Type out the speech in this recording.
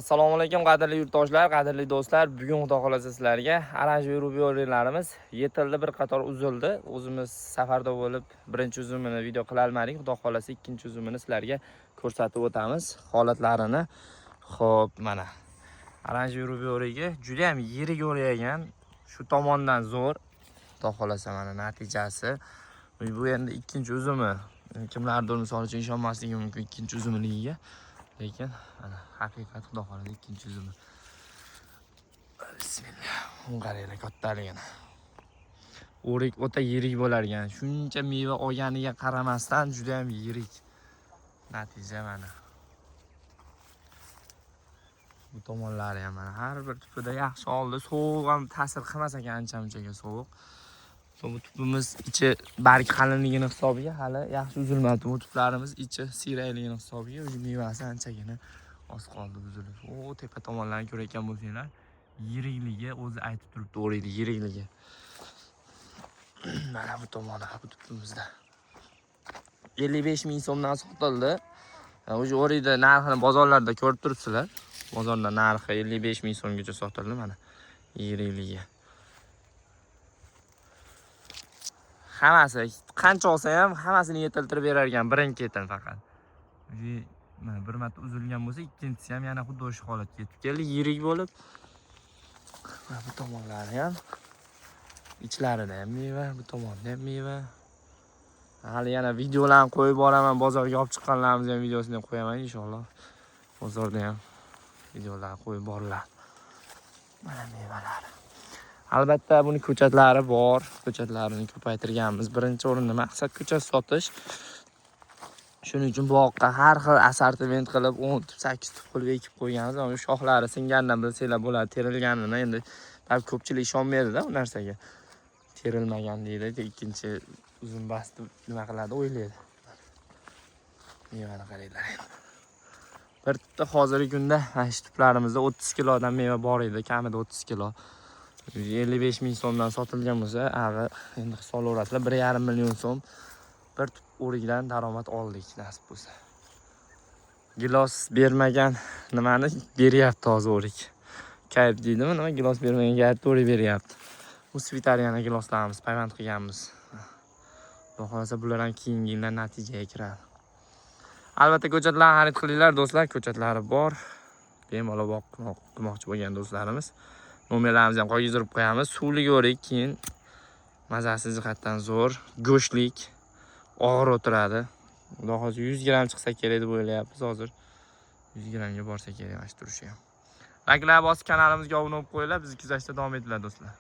Assalomu alaykum, qadrli yurtdoshlar, qadrli do'stlar. Bugun Xudo xolasa sizlarga оранжевый rubiy yetildi, bir qator uzildi. O'zimiz safarda bo'lib, birinchi uzumini video qila olmadik. Xudo xolasa ikkinchi uzumini sizlarga ko'rsatib o'tamiz holatlarini. Xo'p, mana оранжевый rubiy juda ham yirik o'ragan. Shu tomondan zo'r. Xudo xolasa mana natijasi. Bu endi ikkinchi uzumi. Kimlardir misol uchun ishonmasligi mumkin ikkinchi uzumligiga. Lekin mana haqiqat, Xudo xohlasa, ikkinchi uzumi. Bismillah. Uni qaranglar kattaligini. O'rik o'ta yirik bo'lar ekan. Shuncha meva olganiga qaramasdan juda ham yirik. Natija mana. Bu tomonlari ham mana har bir tupida yaxshi oldi. Sovuq ham ta'sir qilmas ekan ancha-munchaga sovuq. Bu tupimiz ichi barg qalinligini hisobiga hali yaxshi uzilmadi. Bu tuplarimiz ichi siyrakligini hisobiga o'zi mevasi anchagina oz qoldi uzilib. O tepa tomonlarni ko'rayotgan bo'lsanglar, yirikligi o'zi aytib turibdi, o'rikni yirikligi. Mana bu tomoni, bu tupimizda 55 ming so'mdan sotildi. O'sha o'rikni narxini bozorlarda ko'rib turibsizlar. Bozorda narxi 55 ming so'mgacha sotildi mana yirikligi. Hammasi qancha olsa ham hammasini yetiltirib berar ekan birin-ketin faqat. Mana bir marta uzilgan bo'lsa, ikkinchisi ham yana xuddi o'sha holatga yetib keldi, yirik bo'lib. Mana bu tomonlari ham, ichlarida ham meva, bu tomonda ham meva. Hali yana videolarni qo'yib boraman, bozorga olib chiqqanlarimizni ham videosini ham qo'yaman inshaalloh. Bozorda ham videolar qo'yib boriladi. Mana mevalari. Albatta buni ko'chatlari bor. Ko'chatlarini ko'paytirganmiz. Birinchi o'rinda maqsad ko'chat sotish. Shuning uchun boqqa har xil assortiment qilib 10 tup, 8 tup qilib ekib qo'yganmiz. Mana shoxlari singanidan bilsanglar bo'ladi, terilganini. Endi tabii ko'pchilik ishonmaydi-da u narsaga. Terilmagan deydi, ikkinchi uzum bastib nima qiladi o'ylaydi. Mevani qaranglar endi. Bir tupda hozirgi kunda mana shu tuplarimizda 30 kilodan meva bor edi, kamida 30 kilo. 55 ming so'mdan sotilgan bo'lsa, ag'i endi hisoblayverasizlar, 1,5 million so'm bir tup o'rikdan daromad oldik, nasib bo'lsa. Gilos bermagan nimani beryapti hozir o'rik. Kayf deydimi, nima gilos bermagan kayfda o'rik beryapti. Bu svitariyani giloslarimiz payvand qilganmiz. Xudo xohlasa bular ham keyingi yilda natijaga kiradi. Albatta ko'chatlarni xarid qilinglar do'stlar, ko'chatlari bor. Bemalol boq qilmoqchi bo'lgan do'stlarimiz. Nomerlarimizni ham qo'yib qo'yamiz. Suvli o'rik, keyin mazasi jihatdan zo'r, go'shtlik, og'ir o'tiradi. Xudo xohlasa 100 gramm chiqsa kerak deb o'ylayapmiz hozir. 100 grammga borsa kerak mana shu turishi ham. Likelar bosib kanalimizga obuna bo'lib qo'yinglar, bizni kuzatishda davom etinglar do'stlar.